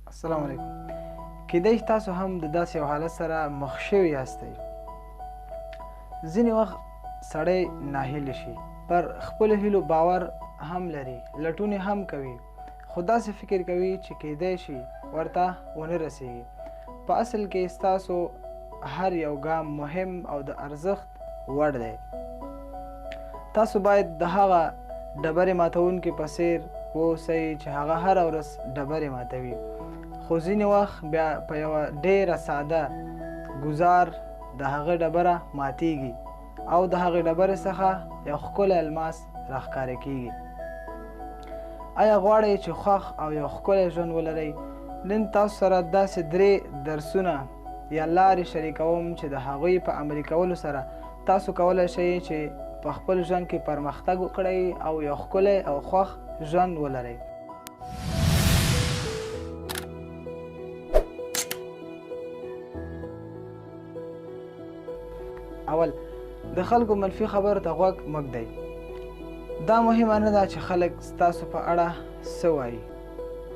السلام علیکم. کیدای شي تاسو هم د داسې یو حالت سره مخ شوي یاستئ. ځینې وخت سړی ناهیلی شي، پر خپلو هیلو باور هم لري، لټونې هم کوي، خو داسې فکر کوي چې کیدای شي ورته ونه رسیږي. په اصل کې ستاسو هر یو ګام مهم او د ارزښت وړ دی. تاسو باید د هغه ډبرې ماتوونکي په څیر واوسئ چې هغه هره ورځ ډبرې ماتوي، خو ځینې وخت بیا په یوه ډیره ساده ګوزار د هغه ډبره ماتیږي او د هغې ډبرې څخه یو ښکلی الماس راښکاره کیږي. آیا غواړئ چې خوښ او یو ښکلی ژوند ولرئ؟ نن تاسو سره داسې درې درسونه یا لارې شریکوم چې د هغوی په عملي کولو سره تاسو کولی شئ چې په خپل ژوند کې پرمختګ وکړئ او یو ښکلی او خوښ ژوند ولرئ. اول، د خلکو منفي خبرو ته غوږ مه ږدئ. دا مهمه نه ده چې خلک ستاسو په اړه څه وایي.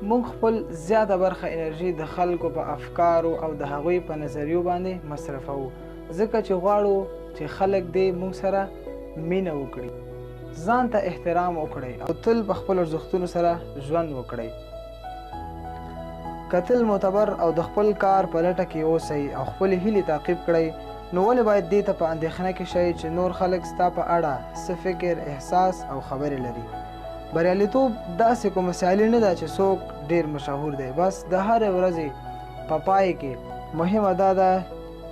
موږ خپل زیاته برخه انرژي د خلکو په افکارو او د هغوی په نظریو باندې مصرفوو، ځکه چې غواړو چې خلک دې موږ سره مینه وکړي. ځان ته احترام وکړئ او تل په خپلو ارزښتونو سره ژوند وکړئ. که تل معتبر او د خپل کار په لټه کې اوسئ او خپلې هیلې تعقیب کړئ، نو ولې باید دې ته په اندېښنه کې شئ چې نور خلک ستا په اړه څه فکر، احساس او خبرې لري؟ بریالیتوب داسې کومه سیالي نه ده چې څوک ډېر مشهور دی. بس د هرې ورځې په پای کې مهمه دا ده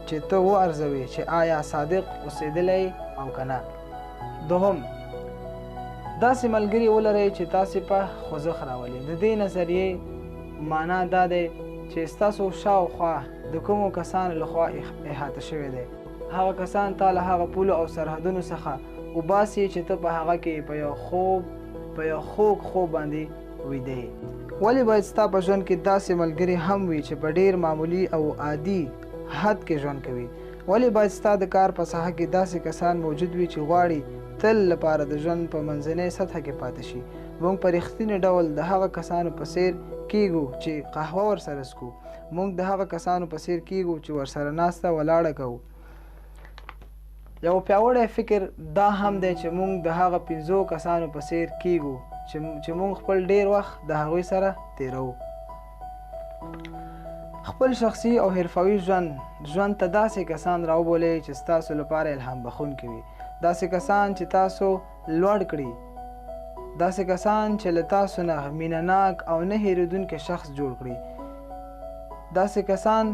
چې ته و ارزوې چې آیا صادق اوسېدلی او که نه. دوهم، داسې ملګري ولرئ چې تاسې په خوځښت راولي. د دې نظریې معنا دا دی چې ستاسو شاوخوا د کومو کسانو لخوا احاطه شوی دی، هغه کسان تا له هغه پولو او سرحدونو څخه وباسي چې ته په هغه کې په یو خوږ خوب باندې ویده یې. ولې باید ستا په ژوند کې داسې ملګري هم وي چې په ډېر معمولي او عادي حد کې ژوند کوي؟ ولې باید ستا د کار په ساحه کې داسې کسان موجود وي چې غواړي تل لپاره د ژوند په منځنۍ سطحه کې پاتې شي؟ موږ په رښتیني ډول د هغه کسانو په څیر کیږو چې قهوه ورسره څکو. موږ د هغه کسانو په څیر کیږو چې ورسره ناسته ولاړه کوو. یو پیاوړی فکر دا هم دی چې موږ د هغه 5 کسانو په څیر کیږو چې موږ خپل ډیر وخت د هغوی سره تیروو. خپل شخصي او حرفوي ژوند ته داسې کسان راوبولئ چې ستاسو لپاره الهام بخښونکي وي، داسې کسان چې تاسو لوړ کړي، داسې کسان چې له تاسو نه مینه ناک او نه هېرېدونکی شخص جوړ کړي، داسې کسان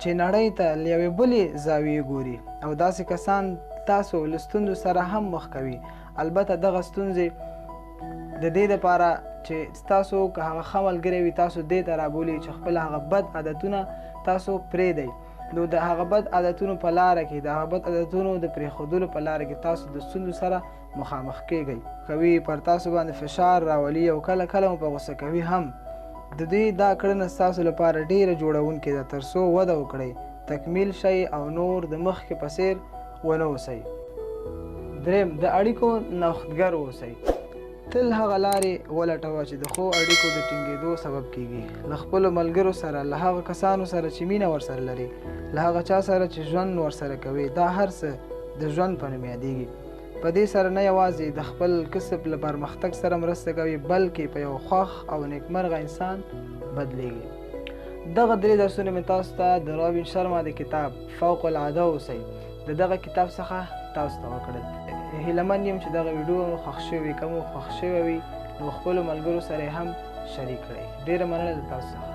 چې نړۍ ته له یوې بلې زاویې ګوري، او داسې کسان تاسو له ستونزو سره هم مخ کوي. البته دغه ستونزې د دې لپاره چې ستاسو که هغه ښه ملګری وي تاسو دې ته رابولي چې خپل هغه بد عادتونه تاسو پرېږدئ. نو د هغه بد عادتونو په لاره کې، د هغه بد عادتونو د پرېښودلو په لاره کې تاسو د ستونزو سره مخامخ کیږئ. کوي پر تاسو باندې فشار راولي او کله کله مو په غوسه کوي هم. د دوی دا کړنه ستاسو لپاره ډېره جوړوونکې ده تر څو وده وکړئ، تکمیل شئ او نور د مخکې په څیر ونه اوسئ. دریم، د اړیکو نوښتګر اوسئ. تل هغه لارې ولټوه چې د ښو اړیکو د ټینګېدو سبب کیږي. له خپلو ملګرو سره، له هغه کسانو سره چې مینه ورسره لري، له هغه چا سره چې ژوند ورسره کوي، دا هر څه د ژوند په نوم یادیږي. په دې سره نه یوازې د خپل کسب له پرمختګ سره مرسته کوي، بلکې په یو خوښ او نیکمرغه انسان بدلیږي. دغه درې درسونه مې تاسو ته د رابین شرما د کتاب فوق العاده اوسئ د دغه کتاب څخه تاسو ته وکړل. هیله من یم چې دغه ویډیو مو خوښ شوې. که مو خوښ شوی وي نو خپلو ملګرو سره یې هم شریک کړئ. ډېره مننه له تاسو څخه.